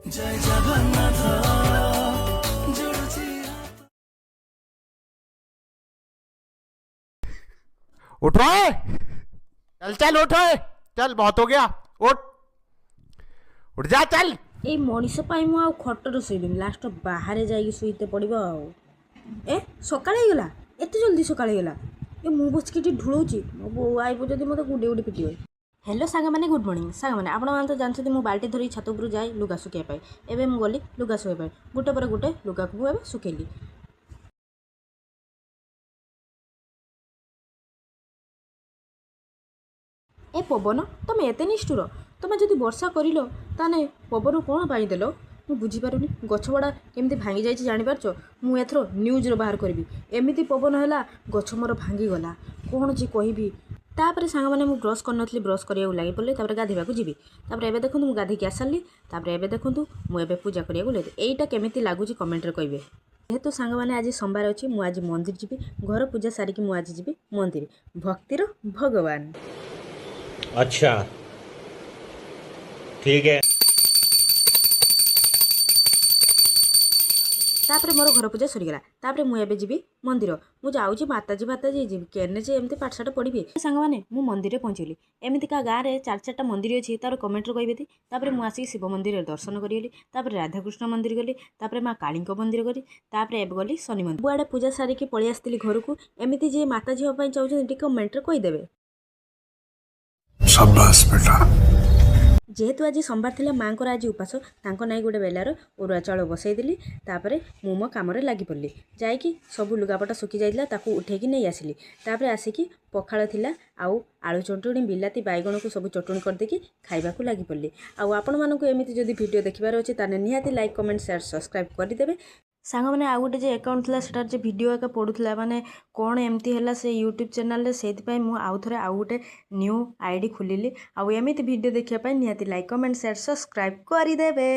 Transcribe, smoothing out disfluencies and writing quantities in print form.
ଜୟ ଜଗନ୍ନାଥ ଯୋଡୁଛି। उठ रहा है? चल चल, उठ, चल, बहुत हो गया, उठ, उठ जा, चल। ଏଇ ମଣିଷ ପାଇଁ ମୁଁ ଆଉ ଖଟରେ ଶୋଇବିନି, ଲାଷ୍ଟ ବାହାରେ ଯାଇକି ଶୋଇତେ ପଡ଼ିବ। ଆଉ ଏ ସକାଳ ହେଇଗଲା, ଏତେ ଜଲ୍ଦି ସକାଳ ହେଇଗଲା। ଏ ମୁଁ ବସିକି ଏଠି ଢୁଳଉଛି, ମୋ ବୋଉ ଆଇବ ଯଦି ମୋତେ ଗୁଣ୍ଡେଇ ଗୁଣ୍ଡି ପିଟିବ। ହ୍ୟାଲୋ ସାଙ୍ଗମାନେ, ଗୁଡ଼୍ ମର୍ଣ୍ଣିଂ। ସାଙ୍ଗମାନେ, ଆପଣମାନେ ତ ଜାଣିଛନ୍ତି ମୁଁ ବାଲ୍ଟି ଧରିକି ଛାତ ଉପରୁ ଯାଏ ଲୁଗା ଶୁଖେଇବା ପାଇଁ। ଏବେ ମୁଁ ଗଲି ଲୁଗା ଶୁଖେଇବା ପାଇଁ। ଗୋଟେ ପରେ ଗୋଟେ ଲୁଗାକୁ ମୁଁ ଏବେ ଶୁଖେଇଲି। ଏ ପବନ, ତମେ ଏତେ ନିଷ୍ଠୁର! ତମେ ଯଦି ବର୍ଷା କରିଲ, ତାହେଲେ ପବନ କ'ଣ ପାଇଁ ଦେଲ? ମୁଁ ବୁଝିପାରୁନି। ଗଛ ଗୁଡ଼ା କେମିତି ଭାଙ୍ଗି ଯାଇଛି ଜାଣିପାରୁଛ? ମୁଁ ଏଥର ନ୍ୟୁଜ୍ରେ ବାହାର କରିବି, ଏମିତି ପବନ ହେଲା, ଗଛ ମୋର ଭାଙ୍ଗିଗଲା। କ'ଣ ଯେ କହିବି। ତାପରେ ସାଙ୍ଗମାନେ, ମୁଁ ବ୍ରସ୍ କରିନଥିଲି, ବ୍ରସ୍ କରିବାକୁ ଲାଗି ପଡ଼ିଲି। ତାପରେ ଗାଧୋଇବାକୁ ଯିବି। ତାପରେ ଏବେ ଦେଖନ୍ତୁ, ମୁଁ ଗାଧୋଇକି ଆସିଲି। ତାପରେ ଏବେ ଦେଖନ୍ତୁ, ମୁଁ ଏବେ ପୂଜା କରିବାକୁ ଲାଗି। ଏଇଟା କେମିତି ଲାଗୁଛି କମେଣ୍ଟରେ କହିବେ। ଯେହେତୁ ସାଙ୍ଗମାନେ ଆଜି ସୋମବାର ଅଛି, ମୁଁ ଆଜି ମନ୍ଦିର ଯିବି। ଘର ପୂଜା ସାରିକି ମୁଁ ଆଜି ଯିବି ମନ୍ଦିର। ଭକ୍ତିର ଭଗବାନ। अच्छा, ठीक है। ତାପରେ ମୋର ଘର ପୂଜା ସରିଗଲା। ତାପରେ ମୁଁ ଏବେ ଯିବି ମନ୍ଦିର। ମୁଁ ଯାଉଛି ମାତାଜୀ ଫାତାଜୀ ଯିବି କେନେ ଯେ ଏମିତି ପାଠଶାଠ ପଢ଼ିବି। ସାଙ୍ଗମାନେ, ମୁଁ ମନ୍ଦିରରେ ପହଞ୍ଚିଗଲି। ଏମିତିକା ଗାଁରେ ଚାରି ଚାରିଟା ମନ୍ଦିର ଅଛି, ତାର କମେଣ୍ଟରେ କହିବେ। ତାପରେ ମୁଁ ଆସିକି ଶିବ ମନ୍ଦିରରେ ଦର୍ଶନ କରିଗଲି। ତାପରେ ରାଧାକୃଷ୍ଣ ମନ୍ଦିର ଗଲି। ତାପରେ ମା କାଳୀଙ୍କ ମନ୍ଦିର ଗଲି। ତାପରେ ଏବେ ଗଲି ଶନି ମନ୍ଦିର। ସବୁଆଡ଼େ ପୂଜା ସାରିକି ପଳେଇ ଆସିଥିଲି ଘରକୁ। ଏମିତି ଯିଏ ମାତାଜୀ ହେବା ପାଇଁ ଚାହୁଁଛନ୍ତି, ଟିକେ କମେଣ୍ଟରେ କହିଦେବେ। शाबाश बेटा। ଯେହେତୁ ଆଜି ସୋମବାର ଥିଲା, ମାଆଙ୍କର ଆଜି ଉପାସ, ତାଙ୍କ ନାଇଁ ଗୋଟେ ବେଲାର ଅରୁଆ ଚାଉଳ ବସେଇଦେଲି। ତାପରେ ମୁଁ ମୋ କାମରେ ଲାଗି ପଡ଼ିଲି। ଯାଇକି ସବୁ ଲୁଗାପଟା ଶୁଖି ଯାଇଥିଲା, ତାକୁ ଉଠେଇକି ନେଇ ଆସିଲି। ତାପରେ ଆସିକି ପଖାଳ ଥିଲା ଆଉ ଆଳୁ ଚଟୁଣି, ବିଲାତି ବାଇଗଣକୁ ସବୁ ଚଟୁଣି କରିଦେଇକି ଖାଇବାକୁ ଲାଗି ପଡ଼ିଲି। ଆଉ ଆପଣମାନଙ୍କୁ ଏମିତି ଯଦି ଭିଡ଼ିଓ ଦେଖିବାର ଅଛି, ତାହେଲେ ନିହାତି ଲାଇକ୍, କମେଣ୍ଟ, ସେୟାର, ସବସ୍କ୍ରାଇବ୍ କରିଦେବେ। ସାଙ୍ଗମାନେ, ଆଉ ଗୋଟେ ଯେ ଆକାଉଣ୍ଟ ଥିଲା, ସେଟାରେ ଯେ ଭିଡ଼ିଓ ଏକା ପଡ଼ୁଥିଲା, ମାନେ କ'ଣ ଏମିତି ହେଲା ସେ ୟୁଟ୍ୟୁବ୍ ଚ୍ୟାନେଲ୍ରେ, ସେଇଥିପାଇଁ ମୁଁ ଆଉ ଥରେ ଆଉ ଗୋଟେ ନ୍ୟୁ ଆଇଡ଼ି ଖୋଲିଲି। ଆଉ ଏମିତି ଭିଡ଼ିଓ ଦେଖିବା ପାଇଁ ନିହାତି ଲାଇକ୍, କମେଣ୍ଟ, ସେୟାର, ସବସ୍କ୍ରାଇବ୍ କରିଦେବେ।